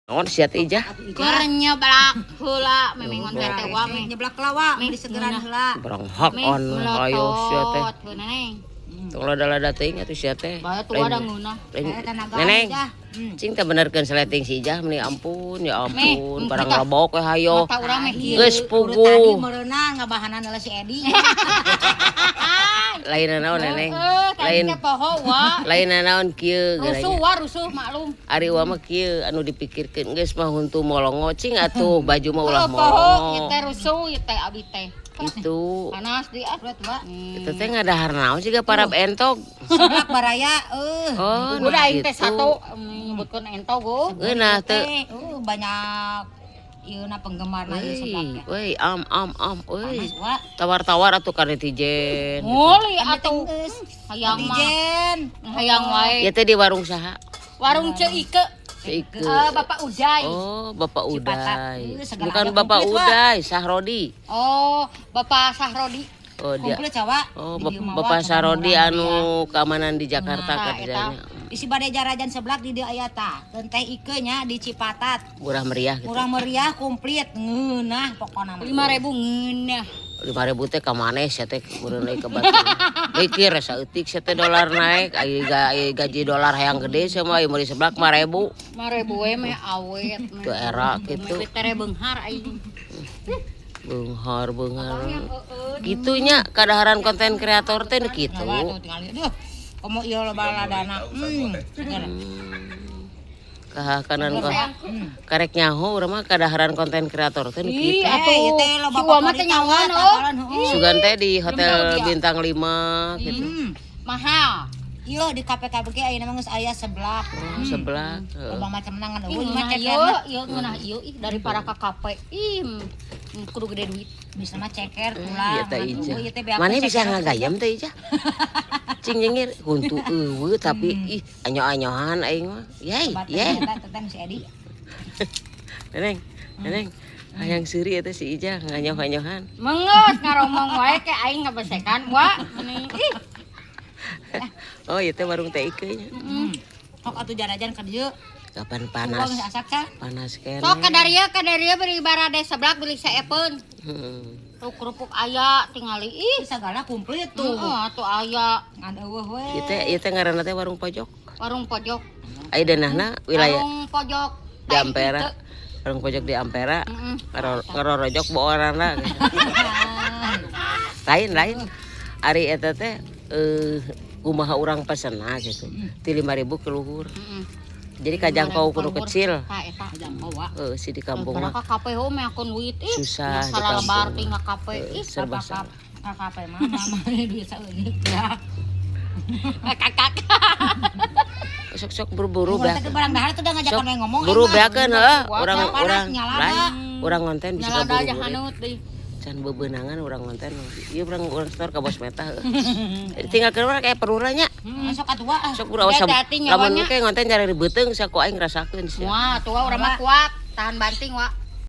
Naon sia teh, Ijah? Keur nyeblak heula memang ngonten teh wa meh. Nyeblak lawa beli segeran heula. Beronghak Meh on ayo sia teh. melotot heuna, Neng. Tong lada-lada teuing atuh sia teh. Bae tua da ngeunah. Lain- Saya tenaga Neneng. aja. Cing teh benerkeun seleting si Ijah meni ampun ya ampun Meh, barang kita- lobok we hayo. Mata urang meh kieu. Geus Urut tadi puguh. meureunna ngabahanan heula si Edi. Lain naon, Neneng? Heeh, Lain tadi teh poho wa. lain naon kieu Rusuh geranya. wa, rusuh maklum. Ari wa mah kieu anu dipikirkeun geus mah huntu molongo cing atuh baju mah ulah Heuh, poho ieu molongo. teh rusuh ieu teh abi teh. Gitu. Panas di ah. Urut wa. Itu teh ngadahar naon siga parab entog. Seblak baraya eueuh. Oh, Udah aing teh gitu. satu nyebutkeun entog oh. Ngeunah teu. Teh, banyak ieu na penggemarna ieu seblak Woi, teh. woi, am am am, woi. Panas wa. Tawar-tawar atuh ka netizen. Nguli atuh. Geus. Hayang mah. Netizen. Hayang wae. Ya teh di warung saha? Warung Ceu Ike. Ike. Eh, Bapak Uday. Oh, Bapak Cipatat. Uday. Segala Bukan ada Bapak komplit, Wak. Uday, Sahrodi. Oh, Bapak Sahrodi. Oh, dia. Komplit cawa. Oh, Di dieu mah, Bapak wa, Sahrodi murah anu keamanan di Jakarta Nah, kerjanya. Isi bade jarajan seblak di dieu aya tah. Teu Teh Ike nya di Cipatat. Murah meriah gitu. Murah meriah komplit ngeunah pokona mah. 5.000 ngeunah. 5.000 teh ka maneh sia teh meureun deui ka batur. Mikir saeutik sia teh dolar naik, aya gaji dolar hayang gede sia mah aya meuli seblak 5.000. 5.000 we meh awet. Teu era kitu. Meh tere beunghar aing. Beunghar beunghar. Gitunya kadaharan konten kreator teh nu kitu. Nah, tuh tinggal aduh. Komo ieu loba ladana. Kahakanan kah. Karek nyaho urang mah kadaharan konten kreator teh nu Ih, kitu. atuh. ieu teh loba Si Uwa mah teh favorit nyawan wa, oh. tatalan, heuh. Sugan teh di hotel bintang 5 gitu. Mahal. Ieu di KPKB ge ayeuna mah geus aya seblak. Oh, seblak. Heeh. Loba macam ngan Ih, eueuh mah ngeunah ieu, cekerna. ieu ngeunah ieu ih daripada ka kafe. Ih, kudu gede duit. Bisa mah ceker tulang. Iya teh Ijah. Ieu teh beak Mana bisa ceker. ngagayam teh Ijah? Cing nyengir huntu eueuh tapi ih anyo-anyohan aing mah. Yai, Obat yai. eta teteh si Edi. Neneng, neneng. Hayang seuri eta si Ijah nganyoh-anyohan. Mengeus ngaromong wae ke aing ngabesekan wa. Meni ih. Oh, ieu teh warung teh Ike nya. Sok atuh jarajan ka dieu. Kapan Uang panas? geus asak ca. Panas keneh. Sok ka dieu beri barade seblak beli saepeun. Tuh kerupuk aya tingali ih. Ih, sagala komplit tuh. Heeh, atuh aya Ngan eueuh we. Ieu teh ngaranna teh warung pojok. Warung pojok. Aya danahna wilayah Warung pojok di Ampera. Warung pojok di Ampera. Heeh. Ngarorojok boorana gitu. Lain lain. Ari eta teh kumaha urang pesenna gitu. Ti 5.000 ke luhur. Heeh. Jadi kajangkau kudu kecil. Tah eta. Jangkau wa. Heuh, si di kampung Daripada mah ka kafe heuh meh akun duit ih. Susah di Salah lebar kampung. ting ka kafe ih. Serba salah. KKP mah mama duit saeutik ya. Kakak. Sok-sok buru-buru Urang teh beak. barang dahar tuh udah ngajakan Sok we ngomong. buru aing mah. beakeun heuh, urang Panas, urang nyalada. lain urang ngonten bisa Nyalada aja kaburu-buru. hanut deui. Can bebenangan urang ngonten. Ieu urang urang store ka Bos Meta heuh. Tinggal keluar kayak peruranya. Sok atuh wa. Sok buru awas Ya, hati-hati lamun nyawanya. ke ngonten cari beuteung saku aing rasakeun sia. Wah, tua urang mah kuat, tahan banting wa.